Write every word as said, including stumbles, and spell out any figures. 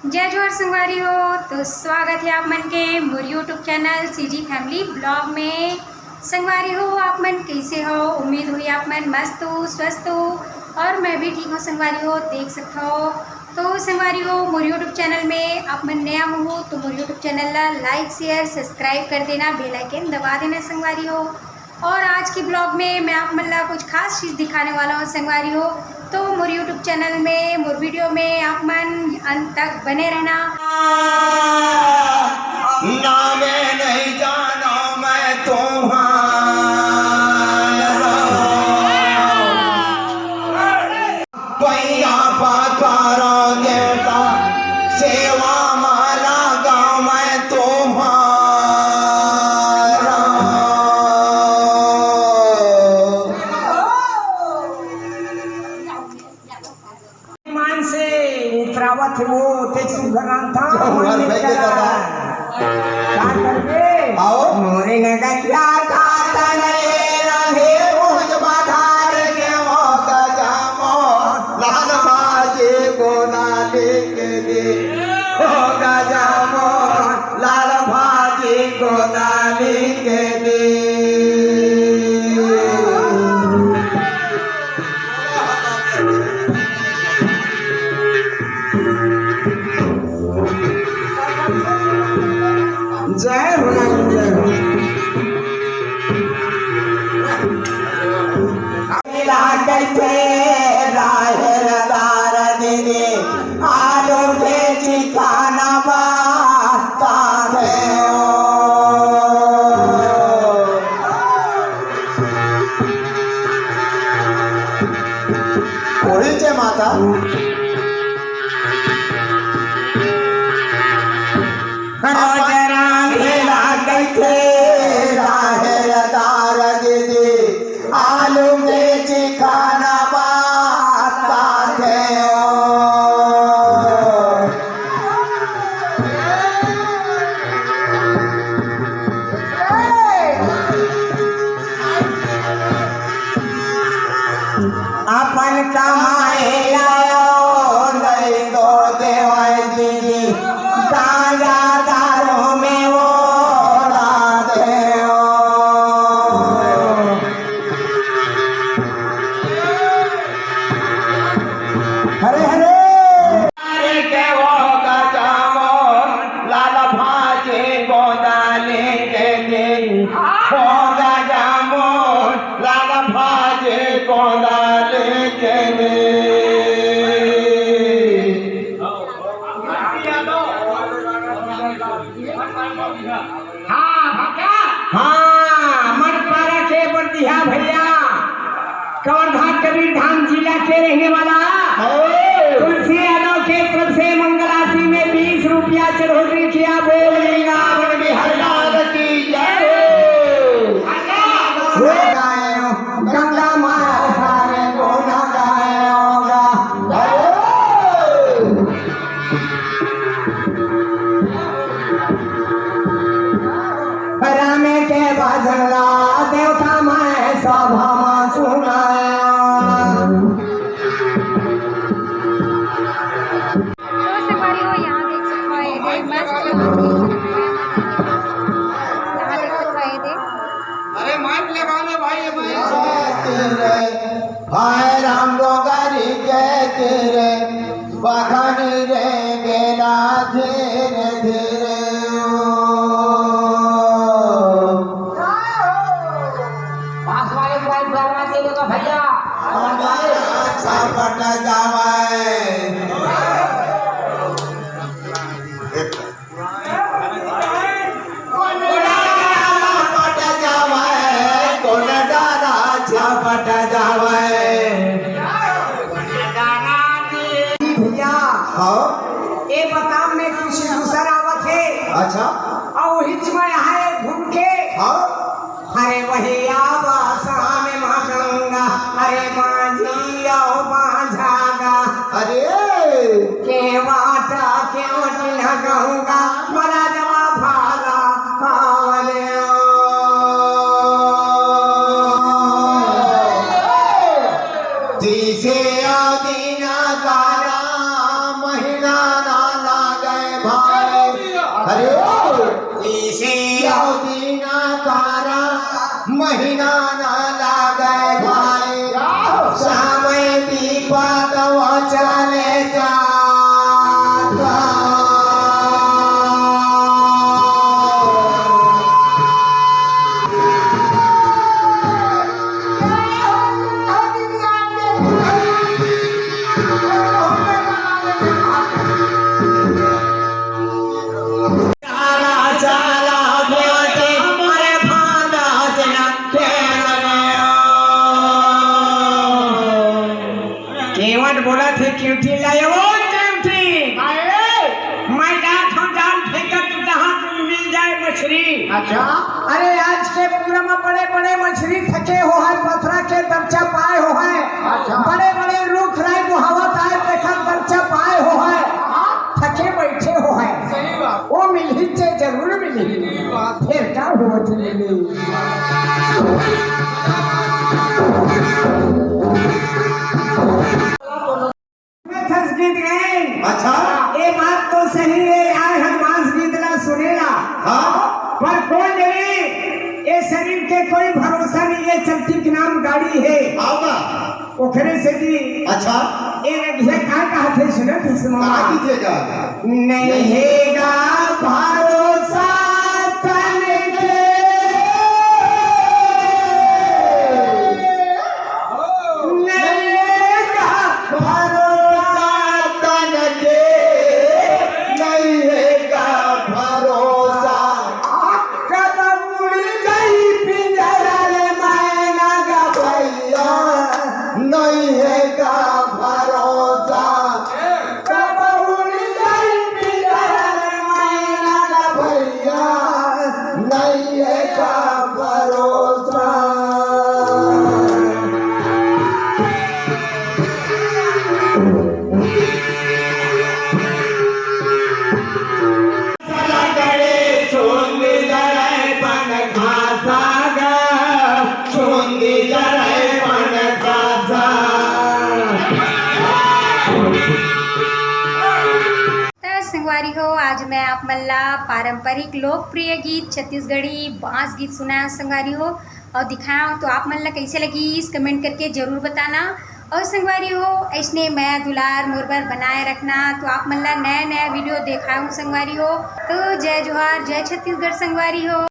जय जोहार संगवारी हो, तो स्वागत है आप मन के मोर YouTube channel CG family blog में। संगवारी हो, आप मन कैसे हो? उम्मीद हुई आप मन मस्त हो, स्वस्थ हो, और मैं भी ठीक हूँ संगवारी हो, देख सकते हो। तो संगवारी हो, मोर YouTube चैनल में आप मन नया हो तो मोर YouTube चैनल ला लाइक, शेयर, सब्सक्राइब कर देना, बेल आइकन दबा देना संगवारी हो। और आज के ब्लॉग में मैं आप मन ला कुछ खास चीज दिखाने वाला हूँ संगवारी हो। तो मोर YouTube चैनल में, मोर वीडियो में आप मन अंत तक बने रहना। ना मैं नहीं जाना मैं तुम्हारा। पैया पकड़ो देवता, सेवा माला गाँव में तुम्हारा। मान से उतरावत है वो, तेज सुधरान था, चौहान मन में भाई के चला। दादा। का करबे? आओ। मोरे नगरिया का तनले रहे, मुझ बधार के हो गजामो, लाल भाजी गोदाली के दे। हो गजामो, लाल भाजी गोदाली के दे। जय हो राम, जय हो। मिला कैसे राहेर दार दीदी, आलू के चिकाना बा, तारे ओ। ओही के माता। रोज रांधेला कइथे राहेर दार दीदी, आलू के चिकाना बात आथे ओ। अपन कमाए लाओ, दई दो देवाई दीदी, गांजा दारू में वो राधे ओ। हरे हरे। अरे के वो गजामो, लाल भाजी गोदाली के दिन। हो गजामो, लाल भाजी गोदाली के दिन। हाँ, भक्का। हाँ, मन पारा के बरतिहा भैया। कवर्धा कबीर धाम जिला के रहने वाला ओ। तुलसी यादव के तरफ से मंगल आरती में बीस रुपया चढ़ोतरी किया। बोल वृंदावन बिहारी लाल की जय हो। हो। गंगा माया सारे गुण गायोगा। राम के भजन ला देवता मैं सभा में सुनाया। तो संगवारी हो, यहाँ देख सकते हो, ये देख, मस्त यहाँ देख सकते हो, ये देख। अरे माइक लगाओ ना भाई, ये माइक। हाय राम डोंगरी के तेरे बखानी रे गेला धीरे धीरे ओ। पास वाले को एक बार मार देने का भैया। छपट जावे। पट जावे, कोन डारा छपट जावे। भैया, हाँ? ए बता में कुछ दूसर आवत हे। अच्छा। अउ हिच में आए घूम के। हाँ? अरे वही आवा सामे महागंगा, अरे मांझी आओ बांझागा। अरे। के वाटा के वटिन गंगा, मरा जमा भाला, आवले ओ। जैसे आदि ना गाना, महीना ना लागे। अच्छा। अरे, आज के पूरा में बड़े बड़े मछली थके हो है, पथरा के दर्जा पाए हो है। अच्छा। बड़े बड़े रूख राई मुहावत आए, देखा दर्जा पाए हो है। हाँ। थके बैठे हो है। सही बात। वो मिलही चे जरूर मिलही। सही बात। फिर का हो मिलही? में फंस गीत गए। अच्छा। ये बात तो सही है, आए हर मांस गीत ला सुनेला। हाँ। पर कौन डरे? ये शरीर के कोई भरोसा नहीं है, चलती के नाम गाड़ी है। आवा। ओकरे से भी। अच्छा। ये रघिया का कहत है, सुनत है, सुनो। का कीजिएगा? नहीं है का भरोसा तन के। नहीं है का भरोसा तन के, नहीं है का भरोसा। कब उड़ गई पिंजरा ले मैना का भैया, नहीं है का भरोसा। कब उड़ गई पिंजरा ले मैना का भैया, नहीं है का भरोसा। त संगवारी हो, आज मैं आप मन ला पारंपरिक लोकप्रिय गीत छत्तीसगढ़ी बांस गीत सुनाया संगवारी हो, और दिखाया हो। तो आप मन ला कैसे लगी, इस कमेंट करके जरूर बताना। और संगवारी हो, ऐसने मया दुलार मोर बर बनाए रखना। तो आप मन ला नया नया वीडियो देखाऊं संगवारी हो। तो जय जोहार, जय छत्तीसगढ़ संगवारी हो।